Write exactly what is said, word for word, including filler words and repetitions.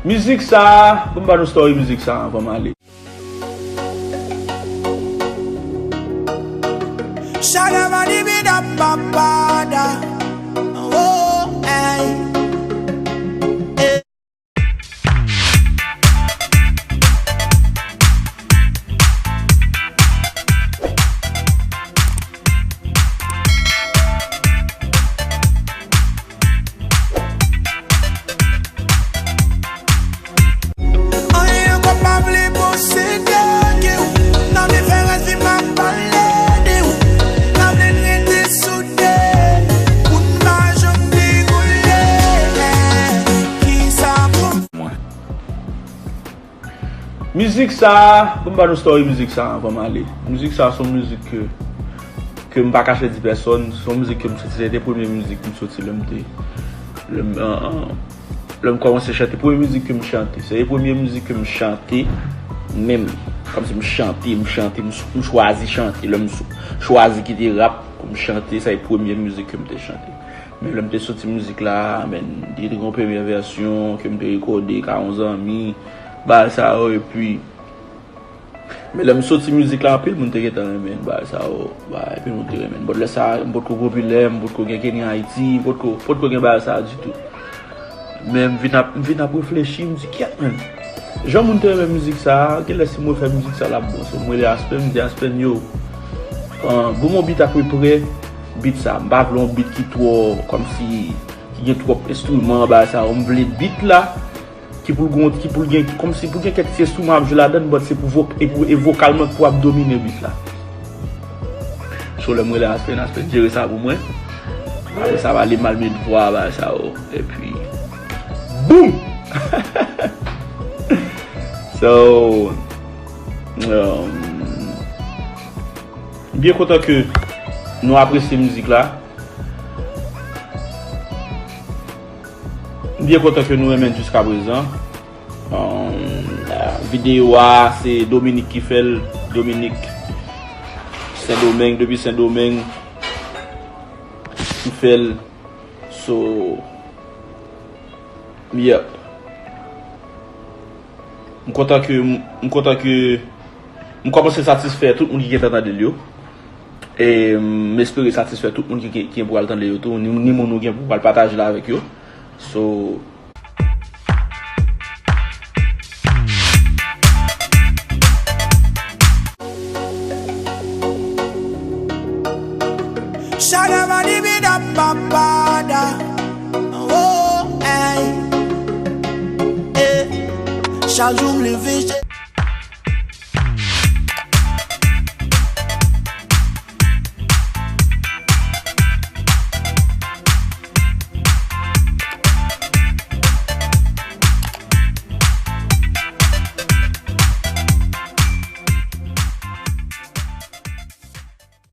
Mizik sa, pou m ba nou story mizik sa anvan m ale. Shadabadibidababada. Oh, hey. Anyen ankò pa vle posede w. Nan diferans vi m ap pale de w. Nan vle n rete soude. Pou n pa janm degoule. Kisa pou mwen. Mizik sa, pou m ba nou story mizik sa anvan m ale. Mizik sa se yon mizik ke, ke m pa kache di pèsòn. Se yon mizik ke m soti, se te premye mizik m soti lè m te, lè m, an, an, lè m kòmanse chante. Premye mizik ke m chante. Se te premye mizik ke m chante menm. Kòmsi m chante, m chante, m, m chwazi chante. Lè m sou- chwazi kite rap pou m chante, se te premye mizik ke m te chante. Men lè m te soti mizik la, men, li te gen yon premye vèsyon ke m te rekòde ka yon zanmi, bagay sa yo, epi, men lè m soti mizik la, anpil moun te gentan renmen bagay sa yo, bagay, anpil moun te renmen. But lè sa, m potko popilè, m potko gen Kenny Haiti, m potko, potko gen bagay sa ditou. Men m vin ap, m vin ap reflechi, m di, "Kyèt, men, jan moun te renmen mizik sa, genlè si m refè mizik sa, l ap bon." So, m rele Aspen, m di Aspen, "Yo, ah, ban m yon beat apeprè, beat sa, m pa vle yon beat ki twò, kòmsi, ki gen twòp enstriman, bagay sa yo. M vle beat la, ki pou l gon, ki pou l gen, kòmsi pou gen kèk ti enstriman ap jwe ladan l, but se pou vok-, e pou, e vokal mwen pou ap domine beat la." So, lè m rele Aspen, Aspen jere sa pou mwen. Apre sa, m ale m al met vwa, bagay sa yo. Epi, boum! So, um, m byen kontan ke nou apresye mizik la. M byen kontan ke nou renmen l jiskaprezan. Um, videyo a, se Dominique ki fè l. Dominique Sendomeng, depi Sendomeng, ki fè l. So, yep. M kontan ke, m kontan ke m kòmanse satisfè tout moun ki gentan tande l yo. E m espere satisfè tout moun ki, ki, ki gen pou al tande yo tou, ni, ni moun ou gen pou al pataje l avèk yo. So, Shadabadibidababada. Oh, hey. Eh. Chak jou m leve, je